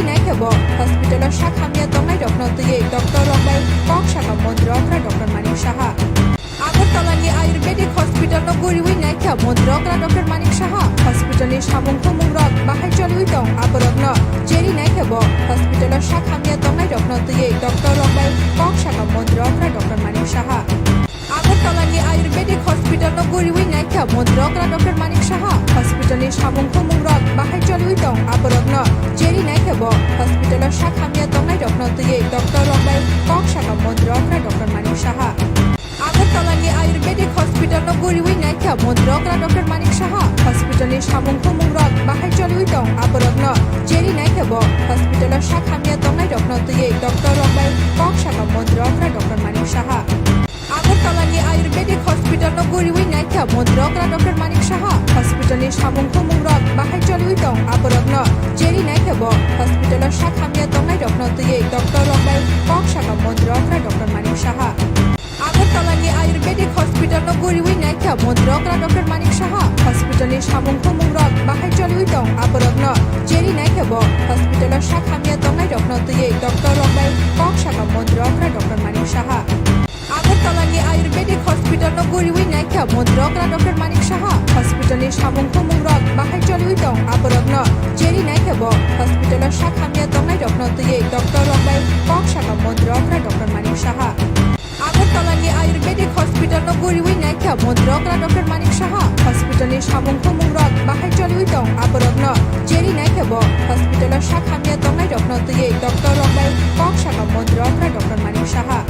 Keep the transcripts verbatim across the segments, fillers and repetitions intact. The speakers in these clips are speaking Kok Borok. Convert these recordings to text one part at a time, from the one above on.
Naikhe bo hospital o sak hamya tongnai rokno twiwi doctor rok bai kok sakha Montri Okra Doctor Manik Saha. Agartala ni Ayurvedic Hospital no guriwi naikhe Montri Okra Doctor Manik Saha. Hospital ni samung thumung rok bahai choliwi tong, aborokno cheri naikhe bo hospital o sak hamya tongnai rokno twiwi doctor rok bai kok sakha Montri Okra Doctor Manik Saha. Agartala ni Ayurvedic Hospital no guriwi naikhe Montri Okra Doctor Manik Saha. Hospital ni samung thumung rok bahai choliwi tong, aborokno cheri naikhe bo hospital o sak hamya tongnai rokno twiwi doctor rok bai kok sakha Montri Okra Doctor Manik Saha. Agartala ni Ayurvedic Hospital no guriwi naikhe Montri Okra Doctor Manik Saha. Hospital ni samung thumung rok bahai choliwi tong, aborokno cheri naikhe bo hospital o sak hamya tongnai rokno twiwi doctor rok bai kok sakha Montri Okra Doctor Manik Saha. Agartala ni Ayurvedic Hospital no guriwi naikhe Montri Okra Doctor Manik Saha. Hospital ni samung thumung rok bahai choliwi tong, aborokno cheri naikhe bo hospital o sak hamya tongnai rokno twiwi doctor rok bai kok sakha Montri Okra Doctor Manik Saha. Agartala ni Ayurvedic Hospital no guriwi naikhe Montri Okra Doctor Manik Saha. Hospital ni samung thumung rok bahai choliwi tong, aborokno cheri naikhe bo hospital o sak hamya tongnai rokno twiwi doctor rok bai kok sakha Montri Okra Doctor Manik Saha. Agartala ni Ayurvedic Hospital no guriwi naikhe Montri Okra Doctor Manik Saha. Hospital ni samung thumung rok bahai choliwi tong, aborokno cheri naikhe bo hospital o sak hamya tongnai rokno twiwi doctor rok bai kok sakha Montri Okra Doctor Manik Saha. Agartala ni Ayurvedic Hospital no guriwi naikhe Montri Okra Doctor Manik Saha. Hospital ni samung thumung rok bahai choliwi tong, aborokno cheri naikhe bo hospital o sak hamya tongnai rokno twiwi doctor rok bai kok sakha Montri Okra Doctor Manik Saha.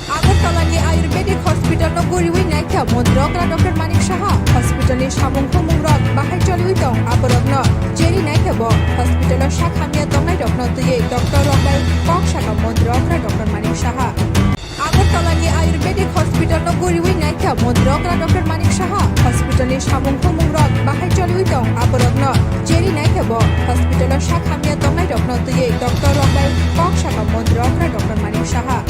Agartala ni Ayurvedic Hospital no guriwi naikhe Montri Okra Doctor Manik Saha. Hospital ni samung thumung rok bahai choliwi tong, aborokno cheri naikhe bo hospital o sak hamya tongnai rokno twiwi doctor rok bai kok sakha Montri Okra Doctor Manik Saha. Agartala ni Ayurvedic Hospital no guriwi naikhe Montri Okra Doctor Manik Saha. Hospital ni samung thumung rok bahai choliwi tong, aborokno cheri naikhe bo hospital o sak hamya tongnai rokno twiwi doctor rok bai kok sakha Montri Okra Doctor Manik Saha.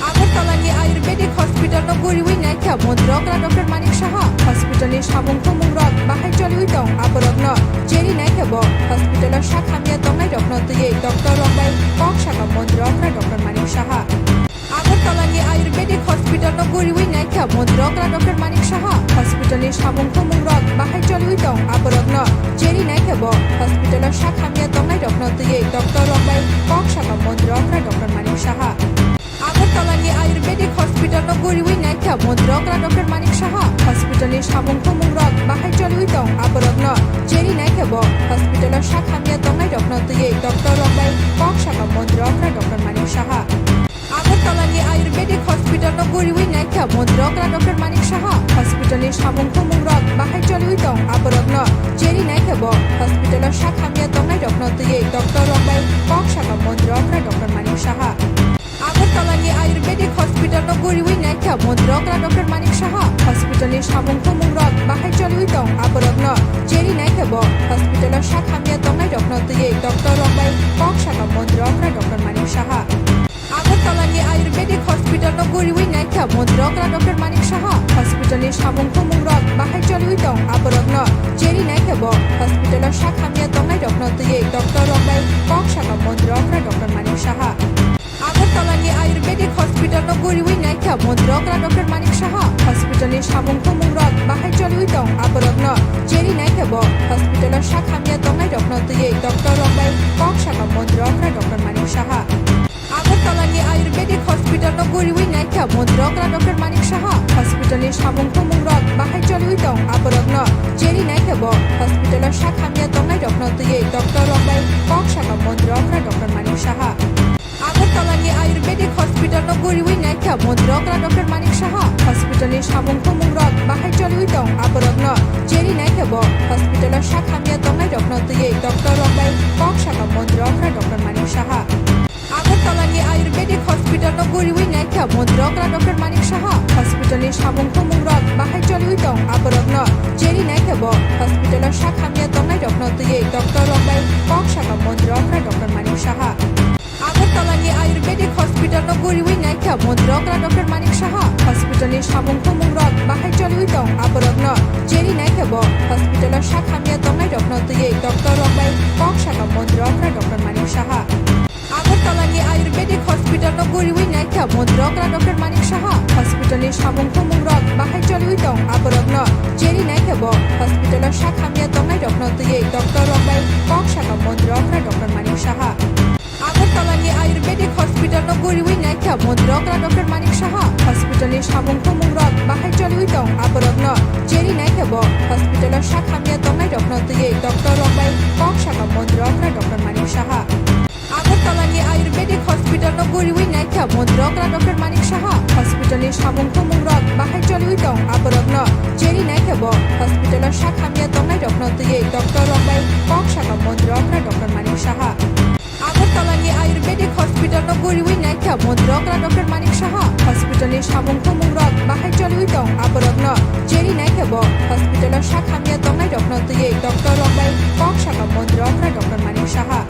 Agartala ni Ayurvedic Hospital no guriwi naikhe Montri Okra Doctor Manik Saha. Hospital ni samung thumung rok bahai choliwi tong, aborokno cheri naikhe bo hospital o sak hamya tongnai rokno twiwi doctor rok bai kok sakha Montri Okra Doctor Manik Saha. Agartala ni Ayurvedic Hospital no guriwi naikhe Montri Okra Doctor Manik Saha. Hospital ni samung thumung rok bahai choliwi tong, aborokno cheri naikhe bo hospital o sak hamya tongnai rokno twiwi doctor rok bai kok sakha Montri Okra Doctor Manik Saha. Agartala ni Ayurvedic Hospital no guriwi naikhe Montri Okra Doctor Manik Saha. Hospital ni samung thumung rok bahai choliwi tong, aborokno cheri naikhe bo hospital o sak hamya tongnai rokno twiwi doctor rok bai kok sakha Montri Okra Doctor Manik Saha. Agartala ni Ayurvedic Hospital no guriwi naikhe Montri Okra Doctor Manik Saha. Hospital ni samung thumung rok bahai choliwi tong, aborokno cheri naikhe bo hospital o sak hamya tongnai rokno twiwi doctor rok bai kok sakha Montri Okra Doctor Manik Saha. Agartala ni Ayurvedic Hospital no guriwi naikhe Montri Okra Doctor Manik Saha. Hospital ni samung thumung rok bahai choliwi tong, aborokno cheri naikhe bo hospital o sak hamya tongnai rokno twiwi doctor rok bai kok sakha Montri Okra Doctor Manik Saha. Agartala ni Ayurvedic Hospital no guriwi naikhe Montri Okra Doctor Manik Saha. Hospital ni samung thumung rok bahai choliwi tong, aborokno cheri naikhe bo hospital o sak hamya tongnai rokno twiwi doctor rok bai kok sakha Montri Okra Doctor Manik Saha. Agartala ni Ayurvedic Hospital no guriwi naikhe Montri Okra Doctor Manik Saha. Hospital ni samung thumung rok bahai choliwi tong, aborokno cheri naikhe bo hospital o sak hamya tongnai rokno twiwi doctor rok bai kok sakha Montri Okra Doctor Manik Saha. Agartala ni Ayurvedic Hospital no guriwi naikhe Montri Okra Doctor Manik Saha. Hospital ni samung thumung rok bahai choliwi tong, aborokno cheri naikhe bo hospital o sak hamya tongnai rokno twiwi doctor rok bai kok sakha Montri Okra Doctor Manik Saha. Agartala ni Ayurvedic Hospital no guriwi naikhe Montri Okra Doctor Manik Saha. Hospital ni samung thumung rok bahai choliwi tong, aborokno cheri naikhe bo hospital o sak hamya tongnai rokno twiwi doctor rok bai kok sakha Montri Okra Doctor Manik Saha. Agartala ni Ayurvedic Hospital no guriwi naikhe Montri Okra Doctor Manik Saha. Hospital ni samung thumung rok bahai choliwi tong, aborokno cheri naikhe bo hospital o sak hamya tongnai rokno twiwi doctor rok bai kok sakha Montri Okra Doctor Manik Saha. Agartala ni Ayurvedic Hospital no guriwi naikhe Montri Okra Doctor Manik Saha. Hospital ni samung thumung rok bahai choliwi tong, aborokno cheri naikhe bo hospital o sak hamya tongnai rokno twiwi doctor rok bai kok sakha Montri Okra Doctor Manik Saha. Agartala ni Ayurvedic Hospital no guriwi naikha Montri Okra Doctor Manik Saha. Hospital ni samung thumung rok bahai choliwi tong, aborok no cheri naikha bo hospital o sak hamya tongnai rok no twiwi doctor rok bai kok saka Montri Okra Doctor Manik Saha. Agartala ni Ayurvedic Hospital no guriwi naikha Montri Okra Doctor Manik Saha. Hospital ni samung thumung rok bahai choliwi tong, aborok no cheri naikha bo hospital o sak hamya tongnai rok no twiwi doctor rok bai kok saka Montri Okra Doctor Manik Saha. Agartala ni Ayurvedic Hospital no guriwi naikha Montri Okra Doctor Manik Saha. Hospital ni samung thumung rok bahai choliwi tong, aborok no cheri naikha bo hospital o sak hamya tongnai rok no twiwi doctor rok bai kok saka Montri Okra Doctor Manik Saha. Agartala ni Ayurvedic Hospital no guriwi naikha Montri Okra Doctor Manik Saha. Hospital ni samung thumung rok bahai choliwi tong, aborok no cheri naikha bo hospital o sak hamya tongnai rok no twiwi doctor rok bai kok saka Montri Okra Doctor Manik Saha.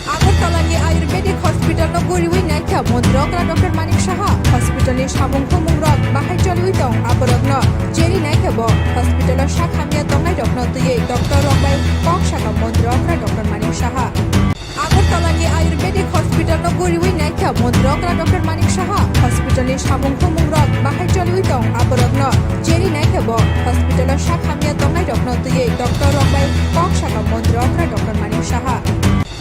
Agartala ni Ayurvedic Hospital no guriwi naikha Montri Okra Doctor Manik Saha. Hospital ni samung thumung rok bahai choliwi tong, aborok no cheri naikha bo hospital o sak hamya tongnai rok no twiwi doctor rok bai kok saka Montri Okra Doctor Manik Saha. Agartala ni Ayurvedic Hospital no guriwi naikha Montri Okra Doctor Manik Saha. Hospital ni samung thumung rok bahai choliwi tong, aborok no cheri naikha bo hospital o sak hamya tongnai rok no twiwi doctor rok bai kok saka Montri Okra Doctor Manik Saha.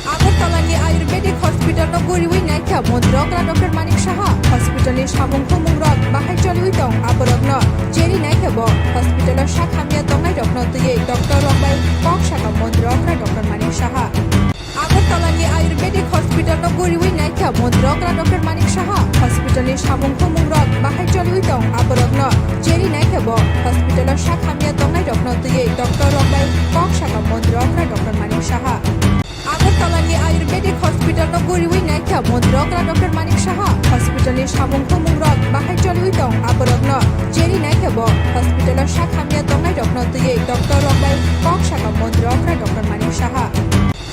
Agartala ni Ayurvedic Hospital no guriwi naikha Montri Okra Doctor Manik Saha. Hospital ni samung thumung rok bahai choliwi tong, aborok no cheri naikha bo hospital o sak hamya tongnai rok no twiwi doctor rok bai kok saka Montri Okra Doctor Manik Saha. Agartala ni Ayurvedic Hospital no guriwi naikha Montri Okra Doctor Manik Saha. Hospital ni samung thumung rok bahai choliwi tong, aborok no cheri naikha bo hospital o sak hamya tongnai rok no twiwi doctor rok bai kok saka Montri Okra Doctor Manik Saha. Agartala ni Ayurvedic Hospital no guriwi naikha Montri Okra Doctor Manik Saha. Hospital ni samung thumung rok bahai choliwi tong, aborok no cheri naikha bo hospital o sak hamya tongnai rok no twiwi doctor rok bai kok saka Montri Okra Doctor Manik Saha.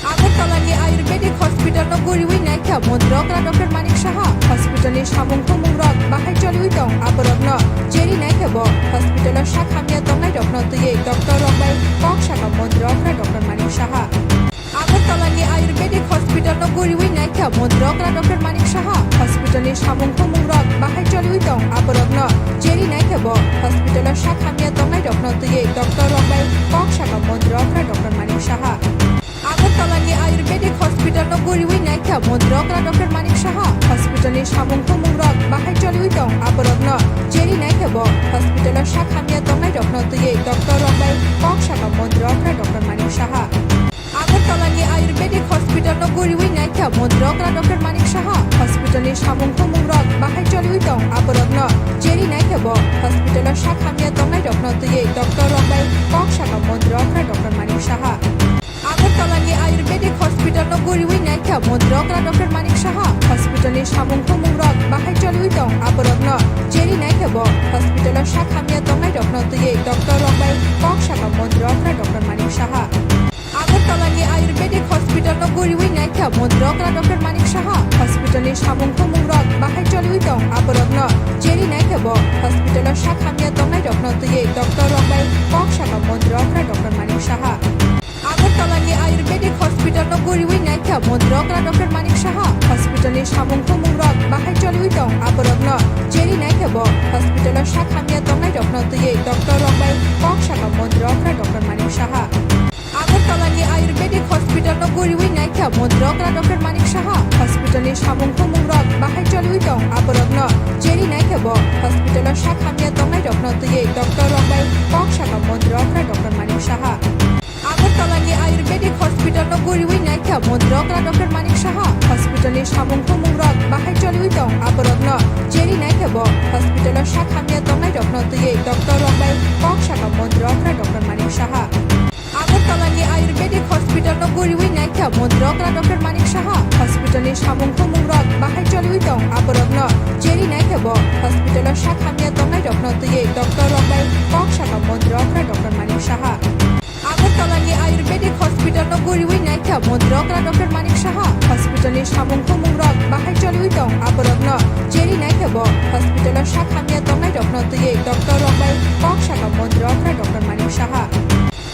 Agartala ni Ayurvedic Hospital no guriwi naikha Montri Okra Doctor Manik Saha. Hospital ni samung thumung rok bahai choliwi tong, aborok no cheri naikha bo hospital o sak hamya tongnai rok no twiwi doctor rok bai kok saka Montri Okra Doctor Manik Saha. Agartala ni Ayurvedic Hospital no guriwi naikha Montri Okra Doctor Manik Saha. Hospital ni samung thumung rok bahai choliwi tong, aborok no cheri naikha bo hospital o sak hamya tongnai rok no twiwi doctor rok bai kok saka Montri Okra Doctor Manik Saha. Agartala ni Ayurvedic Hospital no guriwi naikha Montri Okra Doctor Manik Saha. Hospital ni samung thumung rok bahai choliwi tong, aborok no cheri naikha bo hospital o sak hamya tongnai rok no twiwi doctor rok bai kok saka Montri Okra Doctor Manik Saha. Agartala ni Ayurvedic Hospital no guriwi naikha Montri Okra Doctor Manik Saha. Hospital ni samung thumung rok bahai choliwi tong, aborok no cheri naikha bo hospital o sak hamya tongnai rok no twiwi doctor rok bai kok saka Montri Okra Doctor Manik Saha. Agartala ni Ayurvedic Hospital no guriwi naikha Montri Okra Doctor Manik Saha. Hospital ni samung thumung rok bahai choliwi tong, aborok no cheri naikha bo hospital o sak hamya tongnai rok no twiwi doctor rok bai kok saka Montri Okra Doctor Manik Saha. Agartala ni Ayurvedic Hospital no guriwi naikha Montri Okra Doctor Manik Saha. Hospital ni samung thumung rok bahai choliwi tong, aborok no cheri naikha bo hospital o sak hamya tongnai rok no twiwi doctor rok bai kok saka Montri Okra Doctor Manik Saha. Agartala ni Ayurvedic Hospital no guriwi naikha Montri Okra Doctor Manik Saha. Hospital ni samung thumung rok bahai choliwi tong, aborok no cheri naikha bo hospital o sak hamya tongnai rok no twiwi doctor rok bai kok saka Montri Okra Doctor Manik Saha. Agartala ni Ayurvedic Hospital no guriwi naikha Montri Okra Doctor Manik Saha. Hospital ni samung thumung rok bahai choliwi tong, aborok no cheri naikha bo hospital o sak hamya tongnai rok no twiwi doctor rok bai kok saka Montri Okra Doctor Manik Saha. Agartala ni Ayurvedic Hospital no guriwi naikha Montri Okra Doctor Manik Saha. Hospital ni samung thumung rok bahai choliwi tong, aborok no cheri naikha bo hospital o sak hamya tongnai rok no twiwi doctor rok bai kok saka Montri Okra Doctor Manik Saha. Agartala ni Ayurvedic Hospital no guriwi naikha Montri Okra Doctor Manik Saha. Hospital ni samung thumung rok bahai choliwi tong, aborok no cheri naikha bo hospital o sak hamya tongnai rok no twiwi doctor rok bai kok saka Montri Okra Doctor Manik Saha. Agartala ni Ayurvedic Hospital no guriwi naikha Montri Okra Doctor Manik Saha. Hospital ni samung thumung rok bahai choliwi tong, aborok no cheri naikha bo hospital o sak hamya tongnai rok no twiwi doctor rok bai kok saka Montri Okra Doctor Manik Saha.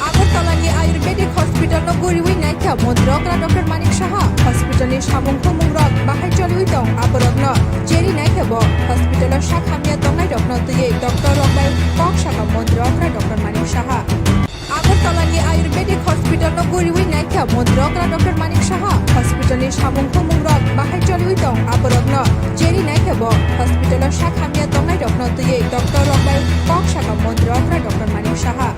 Agartala ni Ayurvedic Hospital no guriwi naikha Montri Okra Doctor Manik Saha. Samung thumung rok bahai choliwi tong, aborokno cheri nai khe bo hospital o sak hamya tongnai rokno twiwi doctor rok bai kok sakha montri okra Doctor Manik Saha. Agartala ni Ayurvedic Hospital no guriwi nai khe montri okra Doctor Manik Saha. Hospital ni samung thumung rok bahai choliwi tong, aborokno cheri nai khe bo hospital o sak hamya tongnai rokno twiwi doctor rok bai kok sakha montri okra Doctor Manik Saha.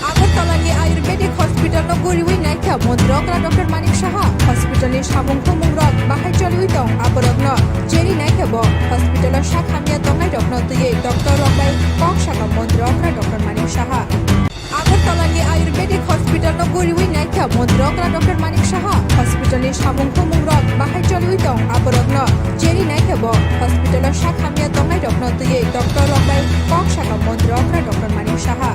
Agartala ni Ayurvedic Hospital no guriwi nai khe montri okra Doctor Manik Saha. Hospital ni samung thumung rok bahai choliwi tong, aborokno cheri nai khe bo hospital o sak hamya tongnai rokno twiwi doctor rok bai kok sakha montri okra Doctor Manik Saha. Agartala ni Ayurvedic Hospital no guriwi nai khe montri okra Doctor Manik Saha. Hospital ni samung thumung rok bahai choliwi tong, aborokno cheri nai khe bo hospital o sak hamya tongnai rokno twiwi doctor rok bai kok sakha montri okra Doctor Manik Saha.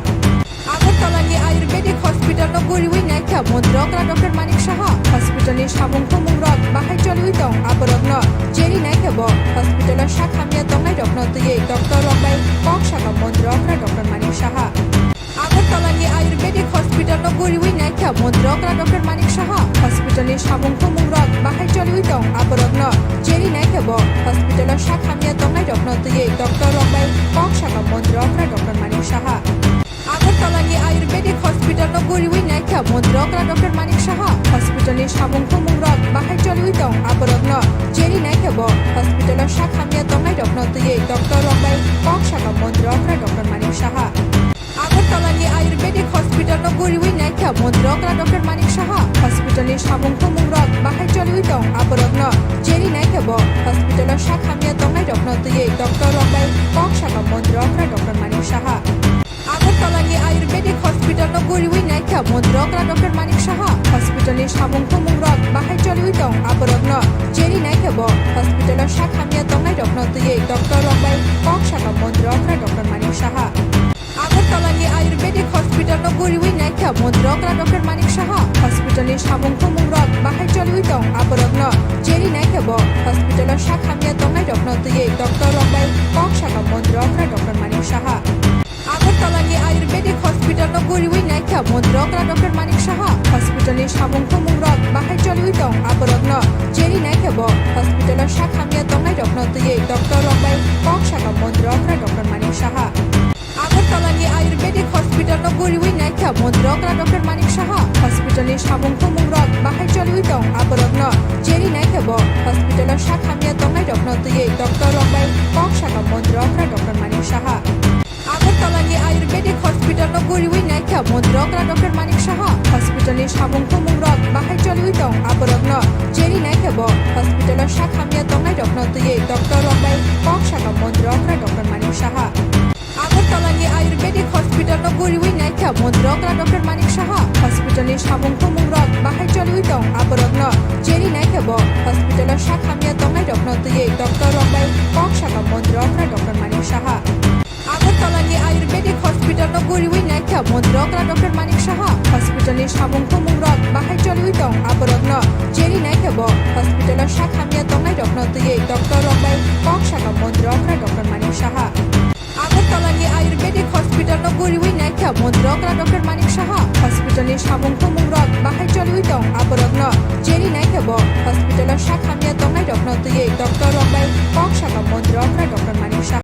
Agartala ni Ayurvedic Hospital no guriwi nai khe montri okra Doctor Manik Saha. Hospital ni samung thumung rok bahai choliwi tong, aborokno cheri nai khe bo hospital o sak hamya tongnai rokno twiwi doctor rok bai kok sakha montri okra Doctor Manik Saha. Agartala ni Ayurvedic Hospital no guriwi nai khe montri okra Doctor Manik Saha. Hospital ni samung thumung rok bahai choliwi tong, aborokno cheri nai khe bo hospital o sak hamya tongnai rokno twiwi doctor rok bai kok sakha montri okra Doctor Manik Saha. Agartala ni Ayurvedic Hospital no guriwi nai khe montri okra Doctor Manik Saha. Hospital ni samung thumung rok bahai choliwi tong, aborokno cheri nai khe bo hospital o sak hamya tongnai rokno twiwi doctor rok bai kok sakha montri okra Doctor Manik Saha. Agartala ni Ayurvedic Hospital no guriwi nai khe montri okra Doctor Manik Saha. Hospital ni samung thumung rok bahai choliwi tong, aborokno cheri nai khe bo hospital o sak hamya tongnai rokno twiwi doctor rok bai kok sakha montri okra Doctor Manik Saha. Agartala ni Ayurvedic Hospital no guriwi nai khe montri okra Doctor Manik Saha. Hospital ni samung thumung rok bahai choliwi tong, aborokno cheri nai khe bo hospital o sak hamya tongnai rokno twiwi doctor rok bai kok sakha montri okra Doctor Manik Saha. Agartala ni Ayurvedic Hospital no guriwi nai khe montri okra Doctor Manik Saha. Hospital ni samung thumung rok bahai choliwi tong, aborokno cheri nai khe bo hospital o sak hamya tongnai rokno twiwi doctor rok bai kok sakha montri okra Doctor Manik Saha. Agartala ni Ayurvedic Hospital no guriwi nai khe montri okra Doctor Manik Saha. Hospital ni samung thumung rok bahai choliwi tong, aborokno cheri nai khe bo hospital o sak hamya tongnai rokno twiwi doctor rok bai kok sakha montri okra Doctor Manik Saha. Agartala ni Ayurvedic Hospital no guriwi nai khe montri okra Doctor Manik Saha. Hospital ni samung thumung rok bahai choliwi tong, aborokno cheri nai khe bo hospital o sak hamya tongnai rokno twiwi doctor rok bai kok sakha montri okra Doctor Manik Saha. Agartala ni Ayurvedic Hospital no guriwi nai khe montri okra Doctor Manik Saha. Hospital ni samung thumung rok bahai choliwi tong, aborokno cheri nai khe bo hospital o sak hamya tongnai rokno twiwi doctor rok bai kok sakha montri okra Doctor Manik Saha. Agartala ni Ayurvedic Hospital no guriwi nai khe montri okra Doctor Manik Saha. Hospital ni samung thumung rok bahai choliwi tong, aborokno cheri nai khe bo hospital o sak hamya tongnai rokno twiwi doctor rok bai kok sakha montri okra Doctor Manik Saha. Agartala ni Ayurvedic Hospital no guriwi nai khe montri okra Doctor Manik Saha. Hospital ni samung thumung rok bahai choliwi tong, aborokno cheri nai khe bo hospital o sak hamya tongnai rokno twiwi doctor rok bai kok sakha montri okra Doctor Manik Saha. Agartala ni Ayurvedic Hospital no guriwi nai khe montri okra Doctor Manik Saha. Hospital ni samung thumung rok bahai choliwi tong, aborokno cheri nai khe bo hospital o sak hamya tongnai rokno twiwi doctor rok bai kok sakha montri